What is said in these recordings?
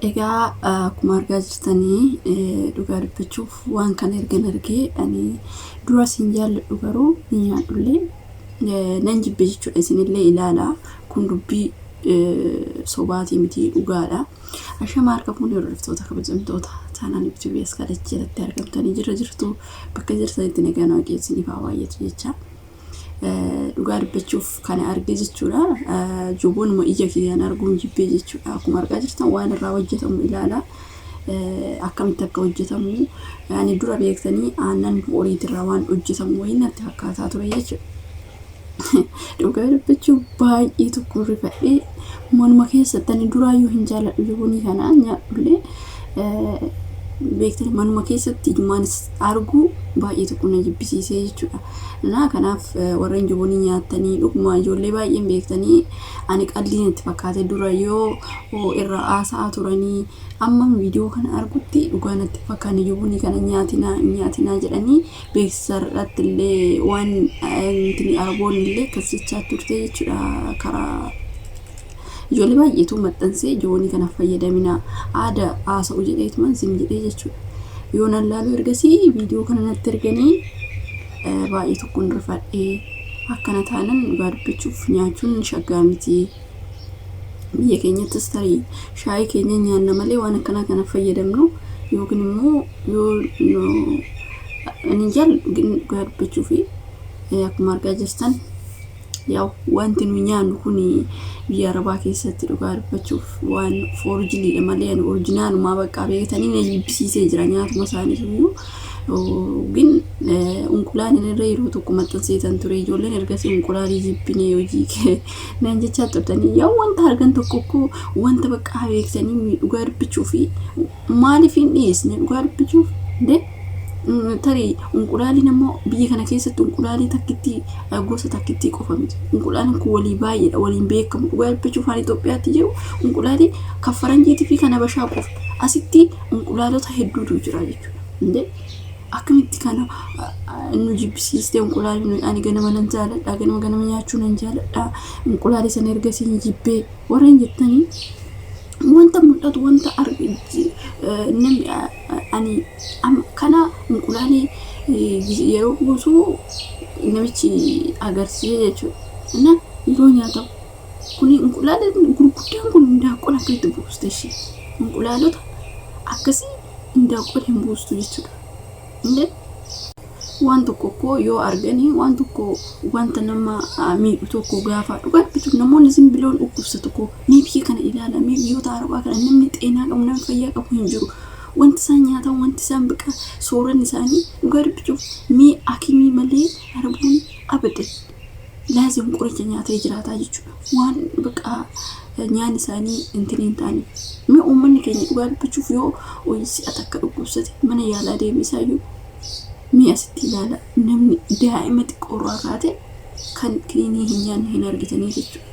Egaa akkuma argaa jirtanii dhugaa dubbachuuf waan kana ergan argee ani dura sin jaalladhu garuu ni nyaadhullee nan jibbe jechuudha. Isinillee ilaala, kun dubbii sobaatii miti, dhugaadha. Ashama harka fuunee hordoftoota kabajamtoota chaanaalii YouTube Askaalachii jalatti argamtanii jira jirtu, bakka jirtanitti nagaan Waaqayyo isiniif haa baay'atu jecha. Dhugaa dubbachuuf kana argee jechuudha. Jubuunuma ija kiyyaan arguun jibbee jechuudha. Akkuma argaa jirtan waan irraa hojjetamu ilaala. Akkamitti akka hojjetamu ani dura beektanii aannan horiitirraa waan hojjetamu wayii natti fakkaataa ture jechuudha. Dhugaa dubbachuuf baay'ee tokko rifadhee manuma keessatti ani duraayyuu hin jaalladhu jubunii kana nyaadhullee beektanii manuma keessatti ijumaanis arguu baay'ee tokko na jibbisiisee jechuudha. Na kanaaf warreen jubunii nyaattanii dhuguma ijoollee baay'een beektanii ani qallii natti fakkaate dura yoo irra haasa'aa turanii amma viidiyoo kana argutti dhugaa natti fakkaanne. Jubunii kana nyaatinaa nyaatinaa jedhanii beeksisa irratti illee waan araboonni illee akkas jechaa turte jechuudha. Karaa ijoollee baay'eetu maxxansee jubunii kana fayyadamina aada haasa'u jedheetuman sim jedhee jechuudha. Yoo nan laalu ergasii viidiyoo kana natti erganii baay'ee tokkoon rifadhee. Akkana taanan dhugaa dubbachuuf nyaachuun shaggaa miti. Biyya keenyattis tarii shaayii keenya nyaanna malee waan akkanaa kana fayyadamnu yookiin immoo yoo ni jaalladhu dhugaa dubbachuu fi akkuma argaa jirtan yaa wanti nu nyaannu kun biyya arabaa keessatti dhugaa dubbachuuf waan foorjiliidha malee ani orijinaalumaa bakka beektanii na jibbisiisee jira nyaatuma isaaniitu. Gin unqulaaliin irra yeroo tokko maxxanseetan ture, ijoolleen ergasii unqulaalii jibbinee hojii kee naan jechaa turtanii. Yaa wanta argan tokko tokko wanta bakka beektanii dhugaa dubbachuu fi maaliif hin dhiyeessine dhugaa dubbachuuf de tarii unqulaaliin ammoo biyya kana keessatti unqulaalii takkitti gosa takkitti qofa miti. Unqulaaliin kun walii baay'eedha, waliin beekamu. Dhugaa dubbachuuf afaan Itoophiyaatti jiru unqulaalii kan faranjiitii fi kan habashaa qofa. Asitti unqulaalota hedduutu jira jechuudha. Akkamitti kana nu jibbisiistee unqulaalii? Ani ganama nan jaaladha, ganama ganama nyaachuu nan jaaladha. Unqulaalii sana ergasii hin jibbee warreen jettanii wanta mul'atu wanta namni ani kana unqulaalii yeroo buusu namichi agarsiise jechuudha. Na yeroo nyaatamu kuni unqulaalii gurguddaan kun hindaaqqoon akkamitti buuste ishee? Unqulaalota akkasii hindaaqqoon hin buustu jechuudha. Illee waan tokko koo yoo arganii waan tokko wanta nama miidhu tokko gaafa dhugaa dubbachuuf namoonni simbiloon dhukkubsatu koo mee biyya kana ilaala, mee biyyoota arabaa kana namni xeenaa qabu, namni fayyaa qabu hin jiru. Wanti isaan nyaatan, wanti isaan biqa sooranni isaanii dhugaa dubbachuuf mee akimii malee araboonni abadan laazim qoricha nyaatee jiraataa jechuudha. Waan biqa nyaanni isaanii intin hin taane. Mee uummanni keenya dhugaa dubbachuuf yoo si'a takka dhukkubsate mana yaalaa deebiisaayyuu mee asitti ilaala, namni daa'ima xiqqoorraa kaate kan kiniinii hin nyaanne hin argitanii jechuudha.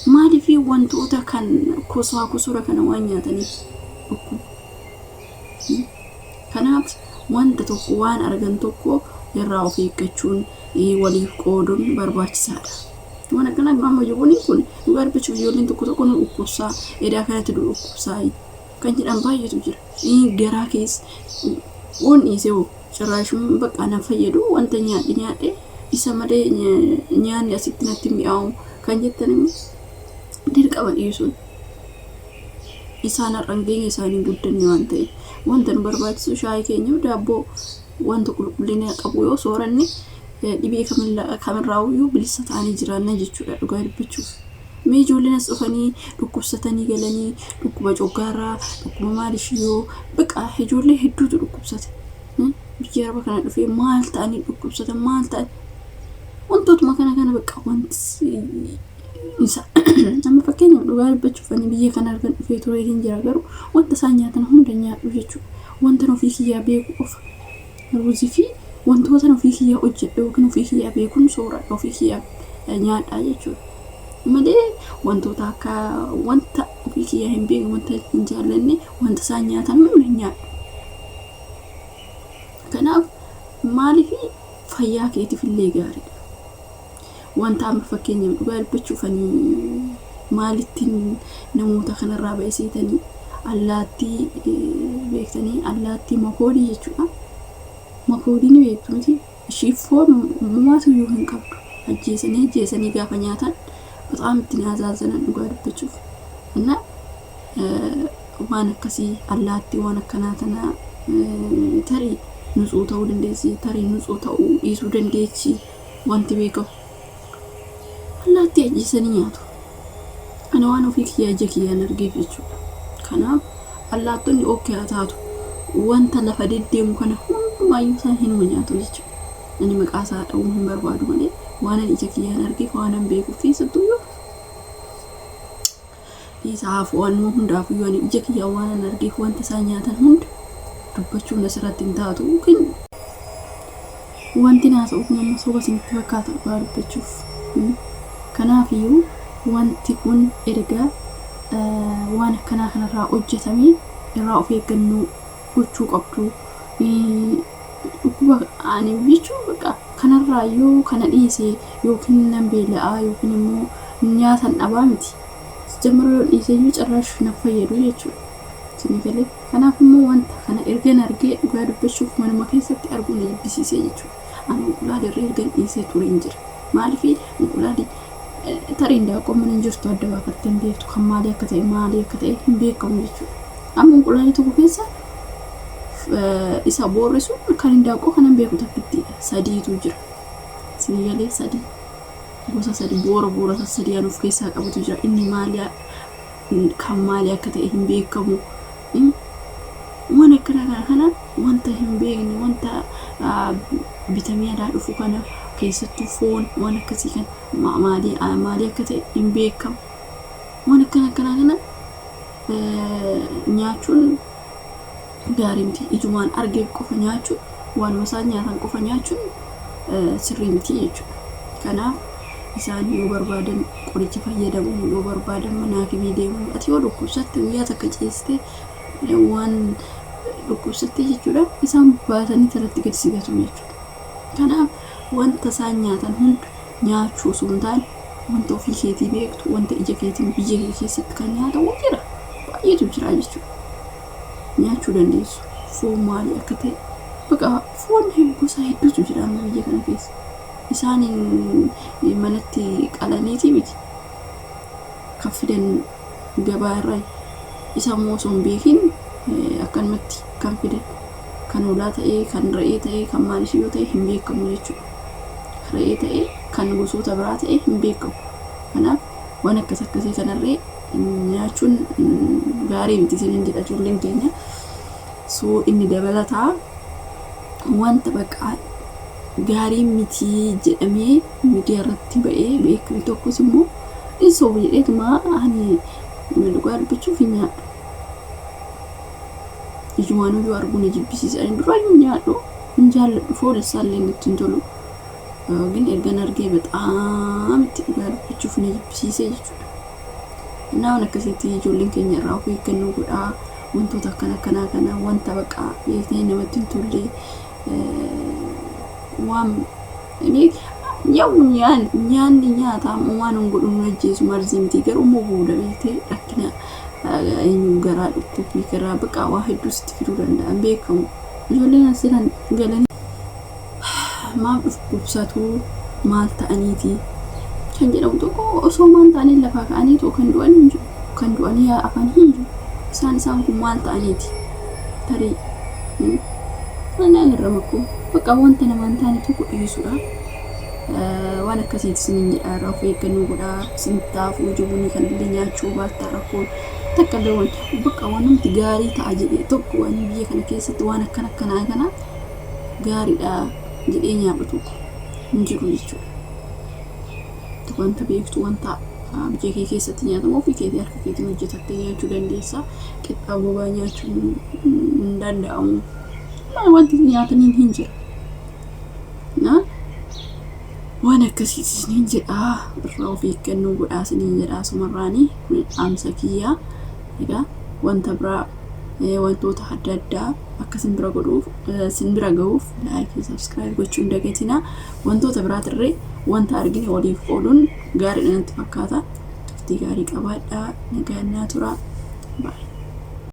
Maaliif? Wantoota kan kosaa kosora kana waan nyaataniif dhukkuba. Kanaaf wanta tokko waan argan tokko irraa of eeggachuun waliif qooduun barbaachisaadha. Waan akkanaa amma jiruun kun dhugaa dubbachuuf ijoolleen tokko tokko nu dhukkubsaa, edaa kanatti nu dhukkubsaa kan jedhan baay'eetu jira. Garaa keessa waan dhiisee hoo cirraashuma bakka na fayyadu wanta nyaadhe nyaadhe isa malee nyaanni asitti natti mi'aawu kan jettan immoo dirqama dhiisuun isaan har'an keenya isaanii guddanne waan ta'eef wanta nu barbaachisu shaayii keenya, daabboo, wanta qulqullina qabu yoo sooranne dhibee kamirraayyuu bilisa ta'anii jiraanna jechuudha dhugaa dubbachuuf. Mee ijoolleen as dhufanii dhukkubsatanii galanii dhukkuba coggaarraa, dhukkuba maalishiyyoo baqa ijoollee hedduutu dhukkubsate. Biyya araba kana dhufee maal ta'anii dhukkubsatan, maal ta'an wantootuma kana kana baqa wanti isa amma fakkeenyaaf dhugaa dubbachuuf ani biyya kana argan dhufee turee hin jira, garuu wanta isaan nyaatan hunda nyaadhu jechuudha. Wanta ofii kiyyaa beeku qofa ruuzii fi wantoota ofii kiyyaa hojjedhu yookiin ofii kiyyaa beekuun sooradha, ofii kiyyaa nyaadhaa jechuudha. Malee wantoota akka wanta ofii kiyyaa hin beekne, wanta hin jaallanne, wanta isaan nyaatan hunda hin nyaadhu. Kanaaf maaliif fayyaa keetiif illee gaariidha. Wanta amma fakkeenyaaf dhugaa dubbachuuf ani Maalittiin namoota kanarraa ba'e allaattii beektanii allaattii makoodii jechuudha. Makoodii ni beektu miti ishii foon uumaatu iyyuu hin qabdu. Ajjeesanii ajjeesanii gaafa nyaatan በጣም ittiin azaazanan dhugaa dubbachuuf. እና waan akkasii allaattii waan akkanaa tana tarii nutsuu ta'uu dandeessi tarii nutsuu ta'uu dhiisuu dandeessi wanti beekamu. Allaattii ajjeesanii nyaatu. Ani waan ofii kiyyaa ija kiyyaan argeef jechuudha. Kanaaf allaattonni okkee haa taatu wanta lafa deddeemu kana hundumaayyuu isaan hinuma nyaatu jechuudha. Ani maqaa isaa dha'uu hin barbaadu malee waan ani ija kiyyaan argeef waan an beekuuf keessattuyyuu isaaf waan hundaafiyyuu ani ija kiyyaan waan an argeef wanta isaan nyaatan hunda dubbachuun asirratti hin taatu. Wanti naasa'u kun amma soba isinitti fakkaata dhugaa dubbachuuf. Kanaafiyyuu wanti kun erga waan akkanaa kanarraa hojjetame irraa of eeggannoo gochuu qabdu. Dhukkuba ani jechuun bakka kanarraa yoo kana dhiise yookiin nan beela'aa yookiin immoo nyaatan dhabaa miti. ጀምሮ yoo dhiise iyyuu carraash na fayyadu jechuudha. Isinii galee kanaaf immoo wanta kana ergan argee dhugaa dubbachuuf manuma keessatti arguu na jibbisiisee jechuudha. Ani inqulaali irra ergan dhiisee tureen jira. Maaliif inqulaali tarii indaaqqoon mana hin jirtu adda baafattee hin beektu kan maalii akka ta'e maalii akka ta'e hin beekamu jechuudha. Amma inqulaalii tokko keessa isa boorri sun kan indaaqqoo kanan beeku takkittiidha. Sadiitu jira. Isinii galee sadii gosa sadi boora boora sadii an of keessaa qabutu jira. Inni maalii kan maalii akka ta'e hin beekamu. Waan akkana kana kana wanta hin beekne wanta bitamee alaa dhufu kana keessattuu foon waan akkasii kana maalii maalii akka ta'e hin beekamu. Waan akkana akkanaa kana nyaachuun gaarii miti. Ijumaan argeef qofa nyaachuun waanuma isaan nyaatan qofa nyaachuun sirrii miti jechuudha. Kanaaf isaan yoo barbaadan qoricha fayyadamu yoo barbaadan mana hakimii deemu ati yoo dhukkubsatte guyyaa takka ciistee waan dhukkubsatte jechuudha isaan baatanii irratti gadi si gatu jechuudha. Kanaaf wanta isaan nyaatan hunda nyaachuu osoo hin taane wanta ofii keetii beektu wanta ija keetiin biyya kee keessatti kan nyaatamu jira baay'eetu jira jechuudha. Nyaachuu dandeessu foon maalii akka ta'e bakka foon gosa hedduutu jira amma biyya kana keessa. Isaan manatti qalaniiti miti kan fidan gabaa irraa isa immoo osoo hin beekin akkanumatti kan fidan kan hoolaa ta'ee kan re'ee ta'ee kan maaliif yoo ta'e hin beekamu jechuudha. Re'ee ta'ee kan gosoota biraa ta'e hin beekamu. Kanaaf waan akkas akkasii kanarree nyaachuun gaarii miti isiniin jedha ijoolleen keenya. So inni dabalataa wanta bakka gaarii miti jedhamee miidiyaa irratti ba'ee beekame tokkos immoo in sobu jedheetuma ani dhugaa dubbachuuf hin nyaadhu. Ijumaan iyyuu arguu na jibbisiisa. Ani duraayyuu hin nyaadhu hin jaalladhu foon isaallee natti hin tolu. ግን ergan argee በጣም itti dhugaa dubbachuuf na jibbisiise jechuudha. እና waan akkasitti ijoolleen keenya irraa of eeggannoo godhaa wantoota akkana akkanaa kana wanta baqa beektanii namatti hin tolle waan yaa'u nyaanni nyaataa waan hin godhu nu ajjeesu marzii miti garuu immoo booda beektee rakkina eenyu garaa dhukkubbii garaa baqa waa hedduu sitti fiduu danda'an beekamu. Ijoolleen as jiran galanii maaf dhukkubsatu maal ta'aniiti kan jedhamu tokko osoo maal ta'anii lafaa ka'anii too kan du'an hin jiru kan du'anii afaan hin jiru isaan isaan kun maal ta'aniiti tarii ana agarra makkoo bakka wanta namaan taane tokko dhiisuudha. Waan akkasiiti isiniin jedha irraa of eeggannoo godhaa isinitti taafuu jibunii kanallee nyaachuu baattaa rakkoon takka illee waan bakka waan namti gaarii ta'a jedhee tokko waan biyya kana keessatti waan akkana akkanaa kana gaariidha jedhee nyaadhu tokko hin jiru jechuudha. Wanta beektu wanta biyya kee keessatti nyaatamu ofii keetii harka keetiin hojjetattee nyaachuu dandeessa. Qixxaa gogaa nyaachuun hin danda'amu. Wanti nyaataniin hin jira. Waan akkasiiti isiniin jedhaa irraa of eeggannoo godhaa isiniin jedhaa sumarraanii kun dhaamsa kiyyaa. Egaa wanta biraa wantoota adda addaa akka isin bira godhuuf isin bira gahuuf like subscribe gochuu hin dagatinaa. Wantoota biraatirree wanta argine waliif qooduun gaariidha natti fakkaata. Turtii gaarii qabaadhaa. Nagaan naa tura. Baay'ee.